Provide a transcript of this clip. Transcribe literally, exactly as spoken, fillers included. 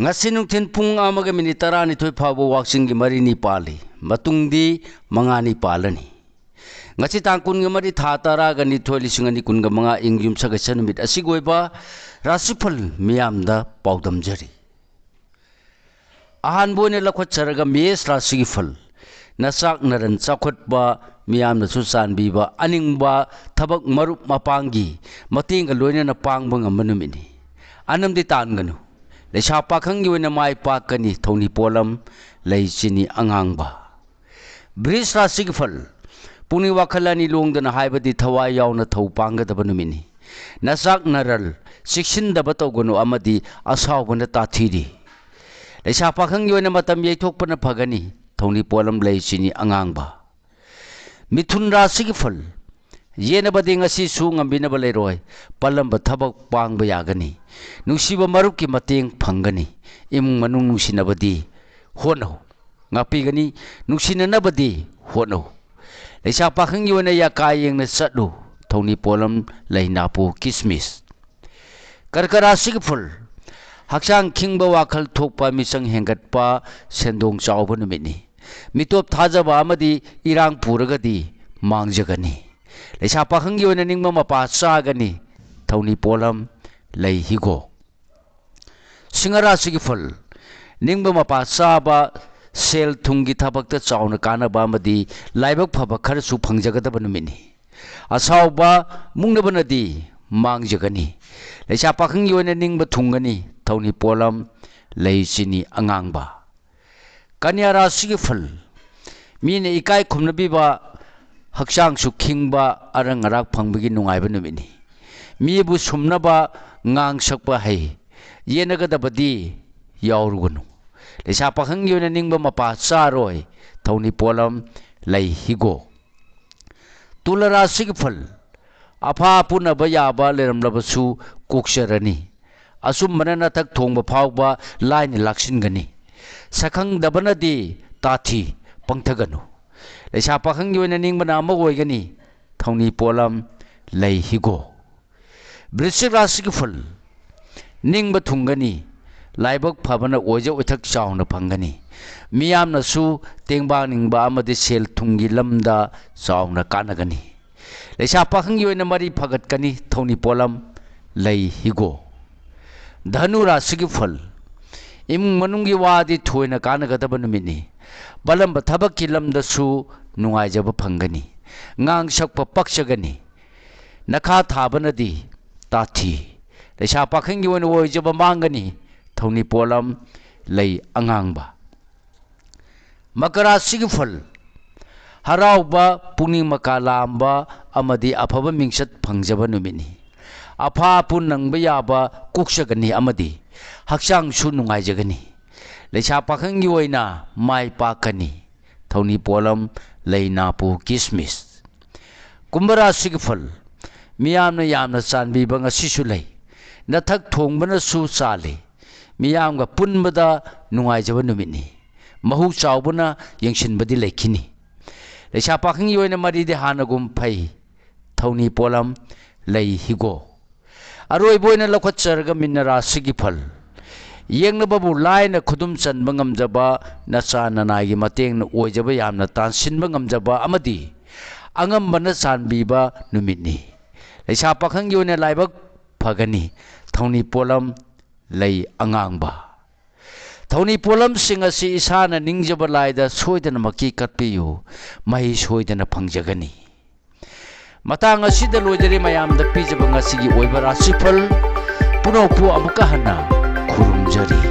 ꯉꯁꯤ ꯅꯨꯡꯊꯤꯜ ꯄꯨꯡ ꯑꯃꯒ ꯃꯤꯅꯤꯠ ꯇꯔꯥꯅꯤꯊꯣꯏ ꯐꯥꯎꯕ ꯋꯥꯛꯆꯤꯡꯒꯤ ꯃꯔꯤꯅꯤ ꯄꯥꯜꯂꯤ꯫ ꯃꯇꯨꯡꯗꯤ ꯃꯉꯥꯅꯤ ꯄꯥꯜꯂꯅꯤ꯫ ꯉꯁꯤ ꯇꯥꯡ ꯀꯨꯟꯒ ꯃꯔꯤ, ꯊꯥ ꯇꯔꯥꯒ ꯅꯤꯊꯣꯏ, ꯂꯤꯁꯤꯡ ꯑꯅꯤ ꯀꯨꯟꯒ ꯃꯉꯥ ꯏꯪ ꯌꯨꯝꯁꯀꯩꯁ ꯅꯨꯃꯤꯠ ꯑꯁꯤꯒꯤ ꯑꯣꯏꯕ ꯔꯥꯁꯤꯐꯜ ꯃꯤꯌꯥꯝꯗ ꯄꯥꯎꯗꯝꯖꯔꯤ꯫ ꯑꯍꯥꯟꯕ ꯑꯣꯏꯅ ꯂꯧꯈꯠꯆꯔꯒ ꯃꯦꯁ ꯔꯥꯁꯤꯒꯤ ꯐꯜ꯫ ꯅꯆꯥꯛ ꯅꯔꯟ ꯆꯥꯎꯈꯠꯄ, ꯃꯤꯌꯥꯝꯅꯁꯨ ꯆꯥꯟꯕꯤꯕ, ꯑꯅꯤꯡꯕ ꯊꯕꯛ ꯃꯔꯨꯞ ꯃꯄꯥꯡꯒꯤ ꯃꯇꯦꯡꯒ ꯂꯣꯏꯅꯅ ꯄꯥꯡꯕ ꯉꯝꯕ ꯅꯨꯃꯤꯠꯅꯤ꯫ ꯑꯅꯝꯗꯤ ꯇꯥꯟꯒꯅꯨ꯫ ꯂꯩꯁꯥ ꯄꯥꯈꯪꯒꯤ ꯑꯣꯏꯅ ꯃꯥꯏ ꯄꯥꯛꯀꯅꯤ꯫ ꯊꯧꯅꯤ ꯄꯣꯠꯂꯝ ꯂꯩ ꯆꯤꯅꯤ ꯑꯉꯥꯡꯕ꯫ ꯕ꯭ꯔꯤꯖ ꯔꯥꯁꯤꯒꯤ ꯐꯜ꯫ ꯄꯨꯛꯅꯤꯡ ꯋꯥꯈꯜ ꯑꯅꯤ ꯂꯣꯡꯗꯅ ꯍꯥꯏꯕꯗꯤ ꯊꯋꯥꯏ ꯌꯥꯎꯅ ꯊꯧ ꯄꯥꯡꯒꯗꯕ ꯅꯨꯃꯤꯠꯅꯤ꯫ ꯅꯆꯥꯛ ꯅꯔꯜ ꯆꯦꯛꯁꯤꯟꯗꯕ ꯇꯧꯒꯅꯨ ꯑꯃꯗꯤ ꯑꯁꯥꯎꯕꯅ ꯇꯥꯊꯤꯔꯤ꯫ ꯂꯩꯁꯥ ꯄꯥꯈꯪꯒꯤ ꯑꯣꯏꯅ ꯃꯇꯝ ꯌꯩꯊꯣꯛꯄꯅ ꯐꯒꯅꯤ꯫ ꯊꯧꯅꯤ ꯄꯣꯠꯂꯝ ꯂꯩ ꯆꯤꯅꯤ ꯑꯉꯥꯡꯕ꯫ ꯃꯤꯊꯨꯟ ꯔꯥꯁꯤꯒꯤ ꯐꯜ꯫ ꯌꯦꯟꯅꯕꯗꯤ ꯉꯁꯤꯁꯨ ꯉꯝꯕꯤꯅꯕ ꯂꯩꯔꯣꯏ꯫ ꯄꯜꯂꯝꯕ ꯊꯕꯛ ꯄꯥꯡꯕ ꯌꯥꯒꯅꯤ꯫ ꯅꯨꯡꯁꯤꯕ ꯃꯔꯨꯞꯀꯤ ꯃꯇꯦꯡ ꯐꯪꯒꯅꯤ꯫ ꯏꯃꯨꯡ ꯃꯅꯨꯡ ꯅꯨꯡꯁꯤꯅꯕꯗꯤ ꯍꯣꯠꯅꯧ꯫ ꯉꯥꯛꯄꯤꯒꯅꯤ꯫ ꯅꯨꯡꯁꯤꯅꯅꯕꯗꯤ ꯍꯣꯠꯅꯧ꯫ ꯂꯩꯁꯥ ꯄꯥꯈꯪꯒꯤ ꯑꯣꯏꯅ ꯌꯥꯀꯥ ꯌꯦꯡꯅ ꯆꯠꯂꯨ꯫ ꯊꯧꯅꯤ ꯄꯣꯠꯂꯝ ꯂꯩ ꯅꯥꯄꯨ ꯀꯤꯁꯃꯤꯁ꯫ ꯀꯔꯀ ꯔꯥꯁꯤꯒꯤ ꯐꯜ꯫ ꯍꯛꯆꯥꯡ ꯈꯤꯡꯕ, ꯋꯥꯈꯜ ꯊꯣꯛꯄ, ꯃꯤꯆꯪ ꯍꯦꯟꯒꯠꯄ, ꯁꯦꯟꯗꯣꯡ ꯆꯥꯎꯕ ꯅꯨꯃꯤꯠꯅꯤ꯫ ꯃꯤꯇꯣꯞ ꯊꯥꯖꯕ ꯑꯃꯗꯤ ꯏꯔꯥꯡ ꯄꯨꯔꯒꯗꯤ ꯃꯥꯡꯖꯒꯅꯤ꯫ ꯂꯩꯁꯥ ꯄꯥꯈꯪꯒꯤ ꯑꯣꯏꯅ ꯅꯤꯡꯕ ꯃꯄꯥ ꯆꯥꯒꯅꯤ꯫ ꯊꯧꯅꯤ ꯄꯣꯠꯂꯝ ꯂꯩ ꯍꯤꯒꯣꯛ꯫ ꯁꯤꯡꯍ ꯔꯥꯁꯤꯒꯤ ꯐꯜ꯫ ꯅꯤꯡꯕ ꯃꯄꯥ ꯆꯥꯕ, ꯁꯦꯜ ꯊꯨꯝꯒꯤ ꯊꯕꯛꯇ ꯆꯥꯎꯅ ꯀꯥꯟꯅꯕ ꯑꯃꯗꯤ ꯂꯥꯏꯕꯛ ꯐꯕ ꯈꯔꯁꯨ ꯐꯪꯖꯒꯗꯕ ꯅꯨꯃꯤꯠꯅꯤ꯫ ꯑꯁꯥꯎꯕ ꯃꯨꯛꯅꯕꯅꯗꯤ ꯃꯥꯡꯖꯒꯅꯤ꯫ ꯂꯩꯁꯥ ꯄꯥꯈꯪꯒꯤ ꯑꯣꯏꯅ ꯅꯤꯡꯕ ꯊꯨꯡꯒꯅꯤ꯫ ꯊꯧꯅꯤ ꯄꯣꯠꯂꯝ ꯂꯩ ꯆꯤꯅꯤ ꯑꯉꯥꯡꯕ꯫ ꯀꯟꯌꯥ ꯔꯥꯁꯤꯒꯤ ꯐꯜ꯫ ꯃꯤꯅ ꯏꯀꯥꯏ ꯈꯨꯝꯅꯕꯤꯕ, ꯍꯛꯆꯥꯡꯁꯨ ꯈꯤꯡꯕ, ꯑꯔꯪ ꯑꯔꯥꯛ ꯐꯪꯕꯒꯤ ꯅꯨꯡꯉꯥꯏꯕ ꯅꯨꯃꯤꯠꯅꯤ꯫ ꯃꯤꯕꯨ ꯁꯨꯝꯅꯕ ꯉꯥꯡ ꯁꯛꯄ ꯍꯩ꯫ ꯌꯦꯟꯅꯒꯗꯕꯗꯤ ꯌꯥꯎꯔꯨꯒꯅꯨ꯫ ꯂꯩꯁꯥ ꯄꯥꯈꯪꯒꯤ ꯑꯣꯏꯅ ꯅꯤꯡꯕ ꯃꯄꯥ ꯆꯥꯔꯣꯏ꯫ ꯊꯧꯅꯤ ꯄꯣꯠꯂꯝ ꯂꯩ ꯍꯤꯒꯣꯛ꯫ ꯇꯨꯂ ꯔꯥꯁꯤꯒꯤ ꯐꯜ꯫ ꯑꯐꯥ ꯑꯄꯨꯅꯕ ꯌꯥꯕ ꯂꯩꯔꯝꯂꯕꯁꯨ ꯀꯣꯛꯆꯔꯅꯤ꯫ ꯑꯆꯨꯝꯕꯅ ꯅꯊꯛ ꯊꯣꯡꯕ ꯐꯥꯎꯕ ꯂꯥꯏꯅ ꯂꯥꯛꯁꯤꯟꯒꯅꯤ꯫ ꯁꯛꯈꯪꯗꯕꯅꯗꯤ ꯇꯥꯊꯤ, ꯄꯪꯊꯒꯅꯨ꯫ ꯂꯩꯁꯥ ꯄꯥꯈꯪꯒꯤ ꯑꯣꯏꯅ ꯅꯤꯡꯕꯅ ꯑꯃ ꯑꯣꯏꯒꯅꯤ꯫ ꯊꯧꯅꯤ ꯄꯣꯠꯂꯝ ꯂꯩ ꯍꯤꯒꯣ꯫ ꯕ꯭ꯔꯤꯁꯤꯛ ꯔꯥꯁꯤꯒꯤ ꯐꯜ꯫ ꯅꯤꯡꯕ ꯊꯨꯡꯒꯅꯤ꯫ ꯂꯥꯏꯕꯛ ꯐꯕꯅ ꯑꯣꯏꯖ ꯑꯣꯏꯊꯛ ꯆꯥꯎꯅ ꯐꯪꯒꯅꯤ꯫ ꯃꯤꯌꯥꯝꯅꯁꯨ ꯇꯦꯡꯕꯥꯡꯅꯤꯡꯕ ꯑꯃꯗꯤ ꯁꯦꯜ ꯊꯨꯝꯒꯤ ꯂꯝꯗ ꯆꯥꯎꯅ ꯀꯥꯟꯅꯒꯅꯤ꯫ ꯂꯩꯁꯥ ꯄꯥꯈꯪꯒꯤ ꯑꯣꯏꯅ ꯃꯔꯤ ꯐꯒꯠꯀꯅꯤ꯫ ꯊꯧꯅꯤ ꯄꯣꯠꯂꯝ ꯂꯩ ꯍꯤꯒꯣꯛ꯫ ꯙꯅꯨ ꯔꯥꯁꯤꯒꯤ ꯐꯜ꯫ ꯏꯃꯨꯡ ꯃꯅꯨꯡꯒꯤ ꯋꯥꯗꯤ ꯊꯣꯏꯅ ꯀꯥꯟꯅꯒꯗꯕ ꯅꯨꯃꯤꯠꯅꯤ꯫ ꯄꯥꯜꯂꯝꯕ ꯊꯕꯛꯀꯤ ꯂꯝꯗꯁꯨ ꯅꯨꯡꯉꯥꯏꯖꯕ ꯐꯪꯒꯅꯤ꯫ ꯉꯥꯡ ꯁꯛꯄ ꯄꯛꯆꯒꯅꯤ꯫ ꯅꯈꯥ ꯊꯥꯕꯅꯗꯤ ꯇꯥꯊꯤ꯫ ꯂꯩꯁꯥ ꯄꯥꯈꯪꯒꯤ ꯑꯣꯏꯅ ꯑꯣꯏꯖꯕ ꯃꯥꯡꯒꯅꯤ꯫ ꯊꯧꯅꯤ ꯄꯣꯠꯂꯝ ꯂꯩ ꯑꯉꯥꯡꯕ꯫ ꯃꯀꯔꯥ ꯔꯥꯁꯤꯒꯤ ꯐꯜ꯫ ꯍꯔꯥꯎꯕ, ꯄꯨꯛꯅꯤꯡ ꯃꯀꯥ ꯂꯥꯝꯕ ꯑꯃꯗꯤ ꯑꯐꯕ ꯃꯤꯡꯆꯠ ꯐꯪꯖꯕ ꯅꯨꯃꯤꯠꯅꯤ꯫ ꯑꯐꯥ ꯑꯄꯨꯟ ꯅꯪꯕ ꯌꯥꯕ ꯀꯣꯛꯆꯒꯅꯤ ꯑꯃꯗꯤ ꯍꯛꯆꯥꯡꯁꯨ ꯅꯨꯡꯉꯥꯏꯖꯒꯅꯤ꯫ ꯂꯩꯁꯥ ꯄꯥꯈꯪꯒꯤ ꯑꯣꯏꯅ ꯃꯥꯏ ꯄꯥꯛꯀꯅꯤ꯫ ꯊꯧꯅꯤ ꯄꯣꯠꯂꯝ ꯂꯩ ꯅꯥꯄꯨ ꯀꯤꯁꯃꯤꯁ꯫ ꯀꯨꯝꯚ ꯔꯥꯁꯤꯒꯤ ꯐꯜ꯫ ꯃꯤꯌꯥꯝꯅ ꯌꯥꯝꯅ ꯆꯥꯟꯕꯤꯕ ꯉꯁꯤꯁꯨ ꯂꯩ꯫ ꯅꯊꯛ ꯊꯣꯡꯕꯅꯁꯨ ꯆꯥꯜꯂꯤ꯫ ꯃꯤꯌꯥꯝꯒ ꯄꯨꯟꯕꯗ ꯅꯨꯡꯉꯥꯏꯖꯕ ꯅꯨꯃꯤꯠꯅꯤ꯫ ꯃꯍꯨ ꯆꯥꯎꯕꯅ ꯌꯦꯡꯁꯤꯟꯕꯗꯤ ꯂꯩꯈꯤꯅꯤ꯫ ꯂꯩꯁꯥ ꯄꯥꯈꯪꯒꯤ ꯑꯣꯏꯅ ꯃꯔꯤꯗꯤ ꯍꯥꯟꯅꯒꯨꯝ ꯐꯩ꯫ ꯊꯧꯅꯤ ꯄꯣꯠꯂꯝ ꯂꯩ ꯍꯤꯒꯣꯛ꯫ ꯑꯔꯣꯏꯕ ꯑꯣꯏꯅ ꯂꯧꯈꯠꯆꯔꯒ ꯃꯤꯟꯅ ꯔꯥꯁꯤꯒꯤ ꯐꯜ꯫ ꯌꯦꯡꯅꯕꯕꯨ ꯂꯥꯏꯅ ꯈꯨꯗꯨꯝ ꯆꯟꯕ ꯉꯝꯖꯕ, ꯅꯆꯥ ꯅꯅꯥꯏꯒꯤ ꯃꯇꯦꯡꯅ ꯑꯣꯏꯖꯕ ꯌꯥꯝꯅ ꯇꯥꯟꯁꯤꯟꯕ ꯉꯝꯖꯕ ꯑꯃꯗꯤ ꯑꯉꯝꯕꯅ ꯆꯥꯟꯕꯤꯕ ꯅꯨꯃꯤꯠꯅꯤ꯫ ꯂꯩꯁꯥ ꯄꯥꯈꯪꯒꯤ ꯑꯣꯏꯅ ꯂꯥꯏꯕꯛ ꯐꯒꯅꯤ꯫ ꯊꯧꯅꯤ ꯄꯣꯠꯂꯝ ꯂꯩ ꯑꯉꯥꯡꯕ꯫ ꯊꯧꯅꯤ ꯄꯣꯠꯂꯝꯁꯤꯡ ꯑꯁꯤ ꯏꯁꯥꯅ ꯅꯤꯡꯖꯕ ꯂꯥꯏꯗ ꯁꯣꯏꯗꯅꯃꯛꯀꯤ ꯀꯠꯄꯤꯌꯨ꯫ ꯃꯍꯩ ꯁꯣꯏꯗꯅ ꯐꯪꯖꯒꯅꯤ꯫ ꯃꯇꯥꯡ ꯑꯁꯤꯗ ꯂꯣꯏꯖꯔꯦ ꯃꯌꯥꯝꯗ ꯄꯤꯖꯕ ꯉꯁꯤꯒꯤ ꯑꯣꯏꯕ ꯔꯥꯁꯤꯐꯜ ꯄꯨꯝꯅꯃꯛꯄꯨ ꯑꯃꯨꯛꯀ ꯍꯟꯅ ꯈꯨꯔꯨꯝꯖꯔꯤ꯫